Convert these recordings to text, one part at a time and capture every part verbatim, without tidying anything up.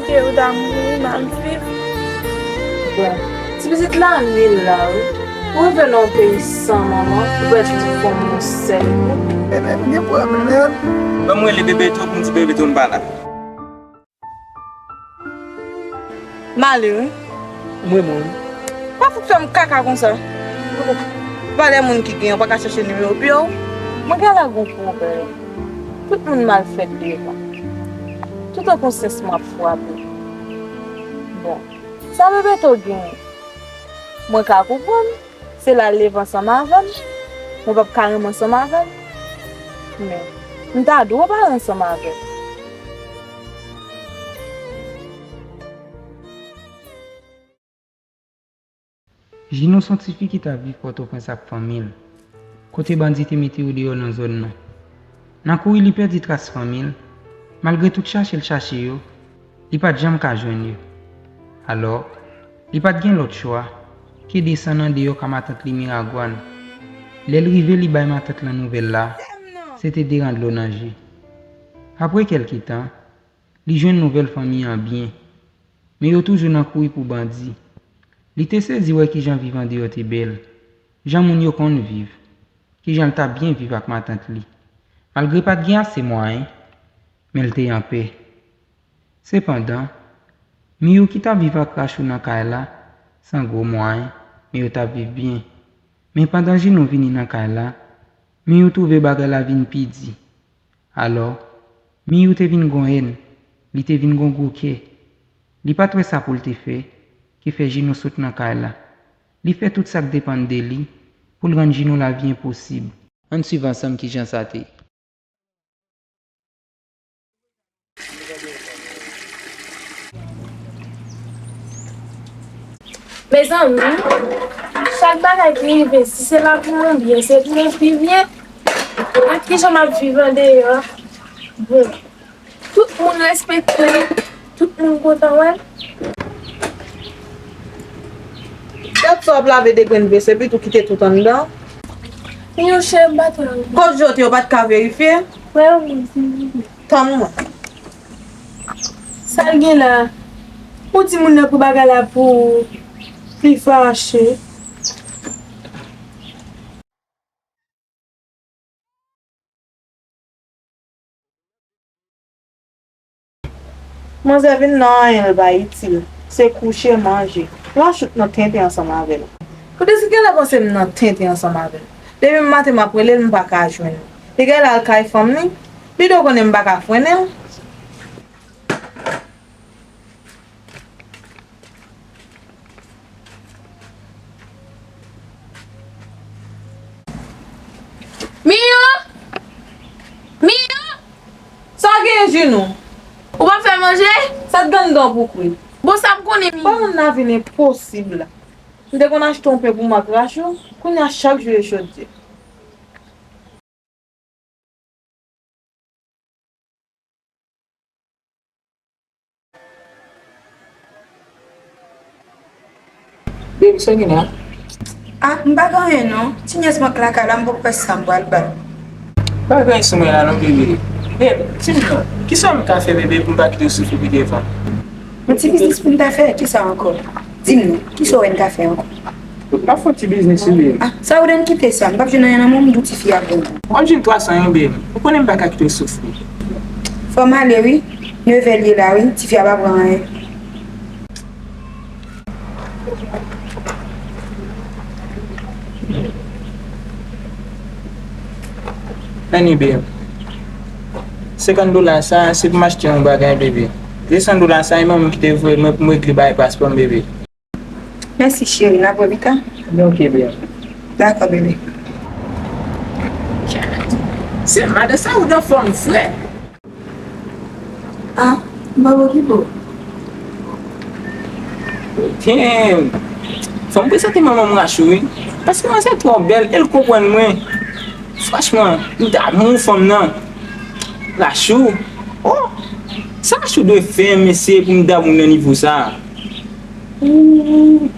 Ou ta mouri mal viv. Bon, ti pitit la anni la wi. Ou rive nan yon peyi san manman, ou pèdi tout fanmi yon sèl kou. Ebyen, m gen pwoblèm. Ban m rele Bebeto pou m di Bebeto m pa la. Male wi. Mwen menm. Pa fout fè m kaka konsa. Valè moun ki gen, ou pa ka chèche nimewo pye w. Mwen gen la gon pwoblèm. Tout moun mal fèt devan. Tout an konsyans m ap frape. Bon, sa Bebeto genyen? Mwen ka konprann. Se l al leve ansanm avè m. Mwen p ap ka renmen ansanm avè l. Men, m ta dwe pale ansanm avè l. Jino se yon tifi ki t ap viv Pòtoprens ak fanmi l, kote bandi te mete yo deyò nan zòn nan. Nan kouri li pèdi tras fanmi l, malgre tout chache l chache yo, li pa t janm ka jwenn yo. Alò, li pa t gen lòt chwa ke desann andeyò ka matant li Miragwàn. Lè l rive li bay matant lan nouvèl la, se te deran dlo nan je. Apre kèlke tan, li jwenn nouvèl fanmi an byen, men yo toujou nan kouri pou bandi. Li te sezi wè kijan viv andeyò te bèl, jan moun yo konn viv, kijan l t ap byen viv ak matant li. Malgre pa t gen ase mwayen, men l te anpè. Sepandan, Miyou ki t ap viv ak Rachou nan kay la, san gwo mwayen, men yo t ap viv byen. Men pandan Jino vini nan kay la, Miyou twouve bagay la vin pi di. Alò, Miyou te vin gon hèn, li te vin gon gwo kè. Li pa t wè sa pou l te fè, ki fè Jino sot nan kay la. Li fè tout sa k depann de li pou l rann Jino lavi enposib. Ann swiv ansanm kijan sa te ye. Mezanmi, chak bagay ki rive, si se la pou mwen byen, se pou mwen pi byen. Mwen kijan m ap viv andeyò? Bon, tout moun respekte m, tout moun kontan wè m. Dat sa w ap lave de grenn vese, epi tou kite tout anndan. Yon chè m pa t wè. Kot je w te, ou pa t ka verifye? Wè, wi, silvouplè. Tann mwen. Sa l gen la? Ou di moun nan pran bagay la pou ou, li fache. Manzè vin nan anyen l pa itil. Se kouche, manje. Rachou t nan tenten ansanm avè l. Kote se genlè panse m nan tenten ansanm avè l. Depi maten m ap rele l, m pa ka jwenn li. Li genlè al kay fanm li. Li dwe konnen m pa ka frennen l. Miyo! Miyo! Sa w genyen, Jinou? Ou p ap fè manje? Sa t gen anndan w pou kwi? Bon, sa m konnen, Miyo. Kòman m nan vin enposib la? M te konn achte yon pen pou m ak Rachou, kounye a chak jou e chodyè. Babe, sa w gen la? Ah, m pa gen anyen non. Ti nyès mwen k lakay la, m poko wè sa m pral ba l. Pa gen anyen sou mwen la non, bebe. Babe, di m non, kisa m ka fè, bebe, pou m pa kite w soufri pi devan? Yon ti biznis pou n ta fè, kisa ankò? Di m non, kisa w wè n ka fè ankò? M ap fè yon ti biznis wi, bebe. Ah, sa ou dan kite sa, m p ap jwenn anyen nan men w, m di w tifi a bon. W ap jwenn twa san wi, bebe. Ou konnen m pa ka kite w soufri. Fò m ale wi, nevè l ye la wi, tifi a pa pran anyen. Anyway, bebe. Senkant dola sa, se pou m achte yon bagay, bebe. De san dola sa, e manman m ki te voye mwen pou m regle bagay paspò m, bebe. Mèsi, cheri. N ap wè pita. Ok, bebe. Dakò, bebe. Se madan sa ou nan fòm, frè. Ah, m pa okipe w. Damn! Fò m prezante manman m Rachou wi. Paske manzè twò bèl e l konprann mwen. Franchman, m damou fanm nan. Rachou? Oh! Sa Rachou dwe fè, mesye, pou m damou nan nivo sa? Ooh!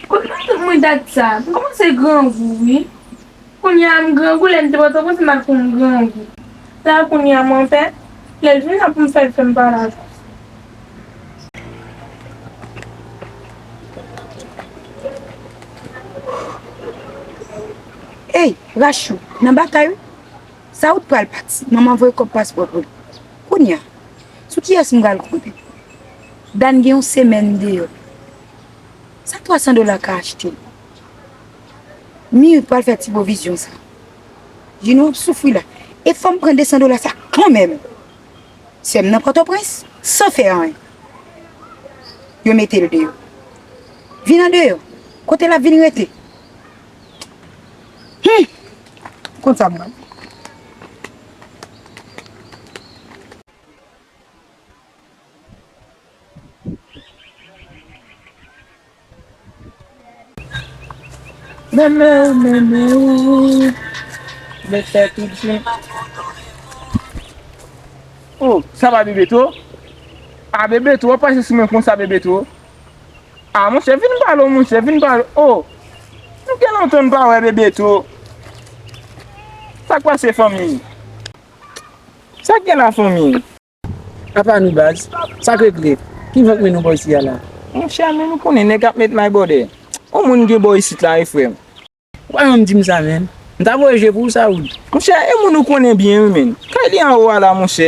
Kot matant mwen dat sa? M kòmanse grangou wi. Kounye a m grangou, lè m te Pòtoprens, m al fè yon grangou. La kounye a mwen pè, lè l vin la pou m fè l fè m pale avè l. Ey, Rachou, nan batay wi. Saoud pral pati, manman voye kòb paspò pou li. Kounye a, sou kiyès m pral konte? Dan gen yon semèn deyò. Sa twa san dola ka achte? Miyout pral fè ti pwovizyon sa. Jinou ap soufri la. E fò m pran de san dola sa kanmenm. Sè m nan Pòtoprens, san fè anyen. Yo mete l deyò. Vin andeyò. Kote l ap vin rete? Hum! Konn sa m pral. Meme, meme, mete tout jen. Oh, sa va Bebeto? A Bebeto, w ap pase sou mwen konsa Bebeto? A monchè, vin pale w monchè, vin pale w. Oh, nou gen lontan n pa wè Bebeto. Sa k pase fanmi? Sa k gen la fanmi? Apa nou baz? Sa k regle? Ki van k mennen w bò isi a la? Monchè, men nou konnen nèg ap met may bòdè. On moun gen bò isit la wi frè m. Ou pa janm di m sa menm. M ta voye je pou ou Saoud. Monchè, e moun ou konnen byen wi menn. Kay li anwo a la monchè.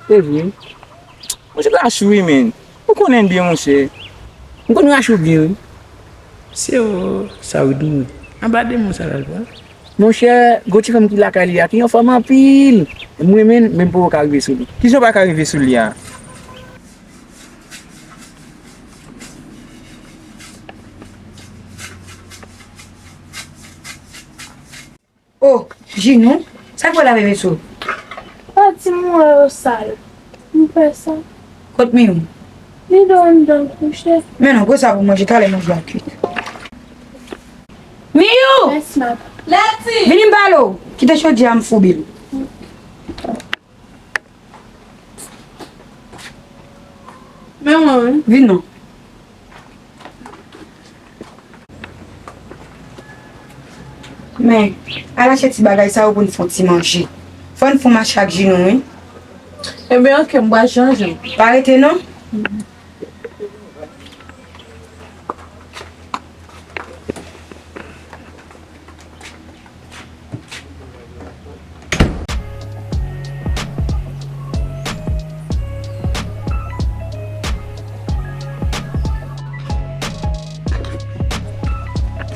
Se vre? Monchè Rachou wi menn. Ou konnen l byen monchè. M konn Rachou byen wi. Se o Saoud wi. Anba de moun sa l al pran? Monchè, gwo ti fanm ki lakay li a, ki anfòm anpil. M renmen l, men m poko ka rive sou li. Kijan w pa ka rive sou li a? Oh, Jinou, sa k fè w lave veso? Pati m wè yo sal. M fè sa. Kot Miyou? Li dòmi anndan kouche. Men non, pran sa pou manje, talè manje a kwit. Miyou! Yes, madam. Lèti! Vini m pale w. Kite chodyè a m foubi l. Men mwen, wi. Vin non. Men, al achte ti bagay sa yo pou n fè yon ti manje. Fò n fè yon mache ak Jinou, wi. Ebyen, oke, m pral chanje. Pa rete, non.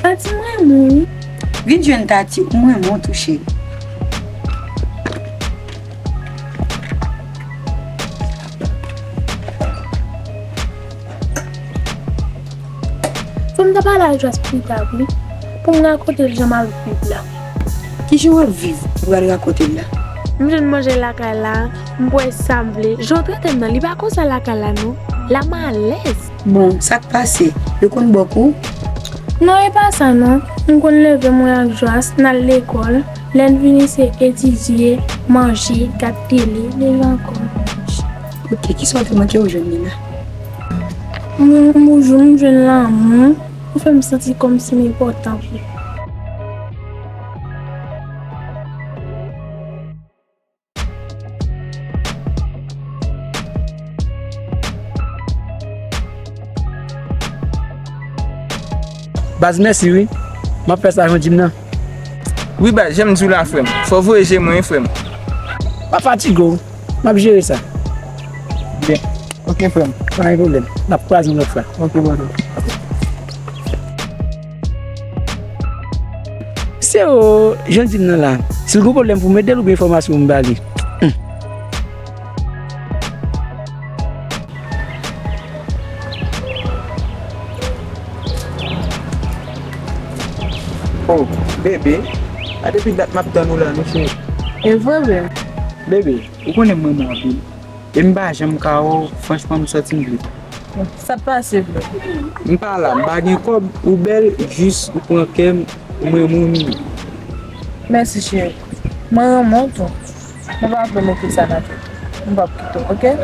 Tati, m renmen w wi. Vin jwenn Tati, m renmen w tou cheri. Fò m ta pale ak Joas pita wi, pou m rakonte l jan m ap viv la. Kijan w ap viv ou pral rakonte l la? M jwenn manje lakay la, m bwè sa m vle. Jan w trete m nan, li pa konsa lakay la non. La m alèz. Bon, sa k pase? Yo konn ba w kou? Non, e pa sa non. M konn leve mwen ak Joas, n al lekòl. Lè n vini se etidye, manje, gad tele, leve ankò manje. Oke, kisa w te manke ou jwenn li la? Mwen, m jwenn, m jwenn lanmou, ou fè m santi kòmsi m enpòtan pou ou. Baz, mèsi wi. M ap fè sa jan w di m nan. Wi baz, jan m di w la frè m. Fò w voye je mwen wi frè m. Pa fatige w. M ap jere sa. Byen. Oke frè m. Pa gen pwoblèm. N ap kwaze yon lòt fwa. Oke brother. Se o, jan l di m nan la. Si l gon pwoblèm pou m ede l oubyen enfòmasyon pou m ba li. Hmm. Oh, bebe, a depi dat m ap tann ou la, nou cheri. E vre menm. Bebe, ou konnen m renmen w anpil. E m pa janm ka wè w, franchman, m sòti m vle. Sa t pase vre? M pa la, m pa gen kòb, ou bèl, jis ou pran kè m, m renmen w, Mimi. Mèsi, cheri. Mwen renmen w tou. Mwen pa vle mete sa nan tèt mwen. M p ap kite w, oke?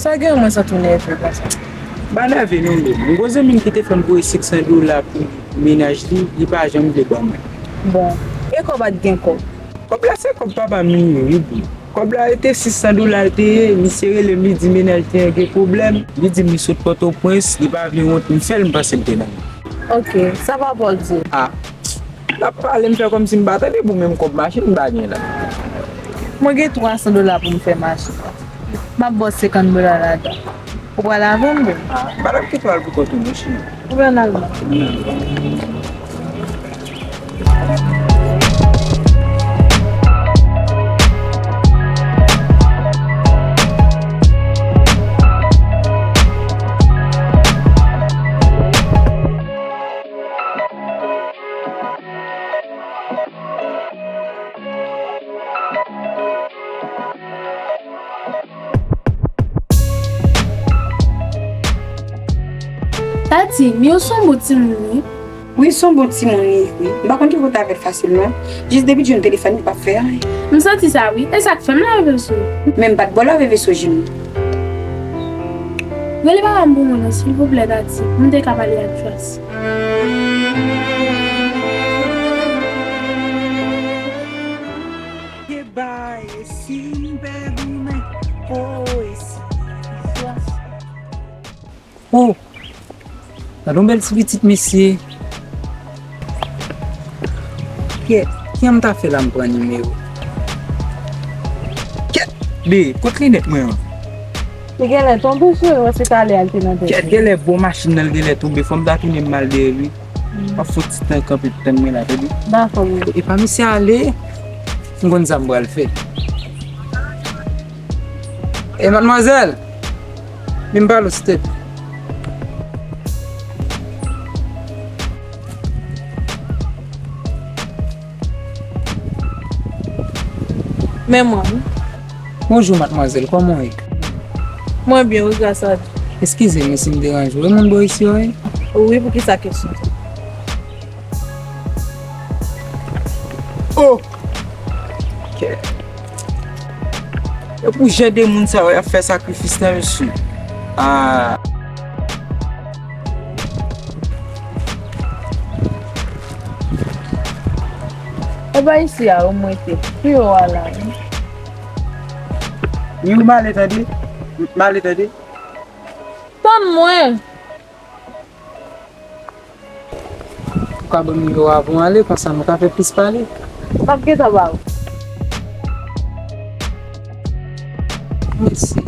Sa gen mwen sa tou nève konsa. M pa nève non, bebe. M gon zanmi m ki te fè m voye senk san dola pou mennaj li, li pa janm vle ban mwen. Bon, E kòb pa t gen kòb? Kòb la se kòb papa m li ye, wi bro. Kòb la e te sis san dola l te ye, misye rele m, li di m Enèl te gen pwoblèm. Li di m li sot Pòtoprens, li pa vle wont m fè l, m panse l te nan. Ok, sa papa w di? Ah, l ap pale, m fè kòmsi m pa tande, bon, menm kòb machin m pa gen la. Mwen gen twa san dola pou m fè machin. M ap ba w senkant dola ladan. Ou pral avè m, bro? Ah, m pa t ap kite w al pou kont ou, monchè. Ou pral avè m? Tati, Mio se yon bon timoun, wi. Wi, se yon bon timoun li ye, wi. M pa konn ki kote avè l fasil, non. Jis depi l jwenn telefòn, li p ap fè anyen. M santi sa, wi. E sa k fè m lave veso. Men m pa t ba w lave veso, Jimmy. Rele papa m pou mwen, non, silvouplè, Tati. M te ka pale ak Joas. Ke bay si m pè goumen. Oh, esi. Oh, gade yon bèl ti pitit, mesye. Kè, kè m ta fè la m pran nimewo. Kèt, be, kot linèt mwen an? Li genlè tonbe, cheri, wè se talè a l te nan tèt. Kèt, genlè bò machin nan l genlè tonbe, fò m ta tounen m al dèyè l, wi. M ap fè yon ti tan kanpe tann mwen la, tande. Dakò, bebe. E pa misye ale, m konn sa m pral fè. E madmwazèl, vin pale w, step. Men mwen, wi. Bonjou, madmwazèl, kòman w ye? Mwen byen, wi, gras a Dye. Eskize m, wi, si m deranje w. E moun bò isi yo, wi? Wi, poukisa kesyon sa? Oh! Kè. E pou jan de moun sa yo, y ap fè sakrifis la, mesye. Ah. E pa isi a, ou mwen te. Pi yo a la, wi. Wi, ou m ale tande. M ale tande. Tann mwen. Ou ka ban m nimewo a pou m ale, konsa nou ka fè plis pale. M ap gentan ba ou. Mèsi.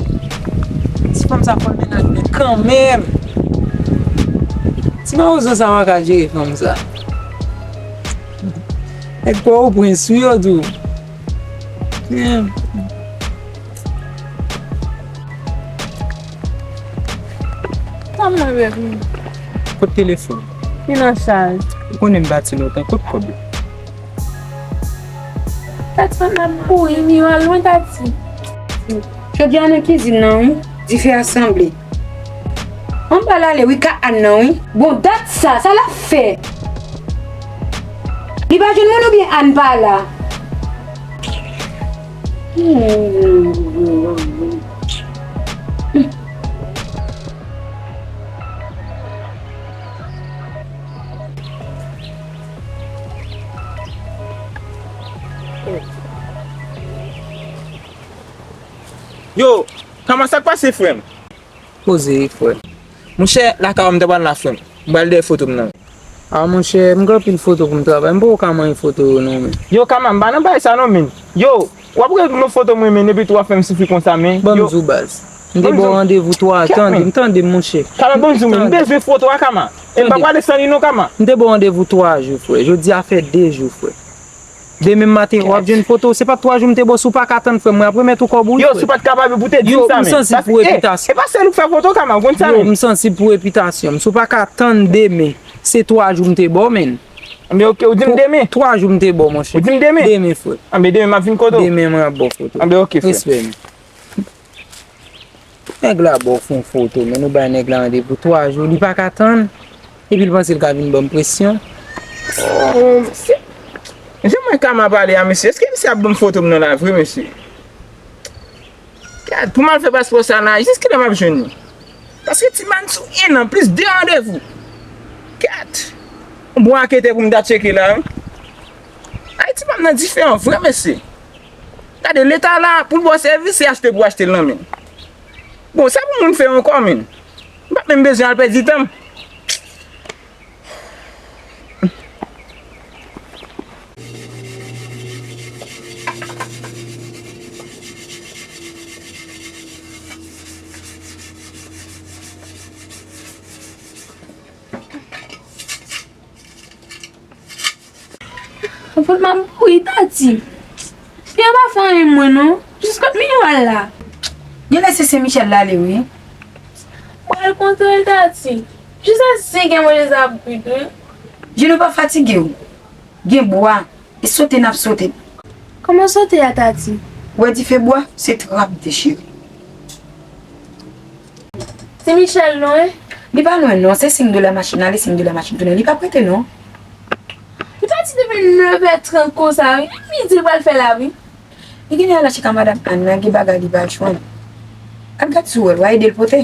Ti fanm sa fò l mennaj mwen kanmenm. Ti mawozo sa pa ka jere fanm sa. Nèg Pòtoprens wi yo di w. Yeah. Sa mwen revni. Kot telefòn? Li nan chaj. Ou konnen m pati lontan, kot kòb la? Tati, fanm nan ap kouri, li al lwen, Tati. Jodi a nan kizin nan, wi, dife a sanble. Ann pa l ale wi, ka Ann nan wi. Bon, dat sa, sa l ap fè? Li pa jwenn moun oubyen Ann pa la? Yo, kòman sa k pase, frè m? Poze, frè. Monchè, lakay ou m ta pral la, frè m. M pral dèyè foto m nan. A, monchè, m gen anpil foto pou m travay. M poko ka manyen foto yo non, men. Yo, Kama, m pa nan bagay sa non, men. Yo, w ap regle yon foto mwen, men, epi tou w ap fè m soufri konsa, men. Ban m di w, baz. M te ba w randevou twa, tande m, tande m, monchè. Kama, ban m di w, men, m bezwen foto a, Kama. E m pa prale san li non, Kama. M te ba w randevou twa jou, frè. Jodi a fè de jou, frè. Demen maten, w ap jwenn foto. Se pa twa jou m te ba w, si w pa ka tann, frè m, mwen ap remèt ou kòb ou wi, frè. Yo, si w pa t kapab, ou te di m sa, men. Yo, m sansib pou repitasyon. E pa sèl ou k fè foto, Kama, ou konn sa, men. Yo, m sansib pou repitasyon m. Si w pa ka tann demen, se twa jou m te ba w, men. Anben, oke, ou di m demen. Twa jou m te ba w, monchè. Ou di m demen? Demen, frè. Anben, demen, m ap vin kote w. Demen, mwen ap ba w foto. Anben, oke, frè. Respè, men. Nèg la ba w fon foto, men nou bay nèg la randevou twa jou, li pa ka tann, epi l panse l ka vin ban m presyon. Oh, mesye. Jan mwen Kama pale a, mesye, èske misye ap ban m foto m nan la vre, mesye? Gad, pou m al fè paspò sa la, jis kilè m ap jwenn li? Paske ti man sou en an, plis de randevou. Gad! Yon bon akete pou m ta tcheke la, wi. Ay, Ti pa m nan diferan vre, mesye. Gade, leta la, pou l ba w sèvis, se achte pou achte l nan men l. Bon, sa pou moun fè ankò, menm. M pa t menm bezwen al pèdi tan m. Anfòt m ap mouri, Tati. Pye pa fè anyen mwen non. Jis kot Miyo al la? Genlè se Sen Michèl l ale wi. Mwen al kontre l, Tati. Jis a senk è mwen deja ap bwit wi. Jenou pa fatige w. Gen bwa. E sote n ap sote. Kòman sote a, Tati? Ou wè dife bwa? Se trap dechire. Ti Michèl non, en? Li pa lwen non, se senk dola machin ale, senk dola machin tounen. Li p ap rete non. Li pati depi nèf è trant konsa wi. Midi l pral fè la wi. Li genlè al achte ka madanm Ann nan, gen bagay li pa jwenn. Al gad si w wè l, w a ede l pote.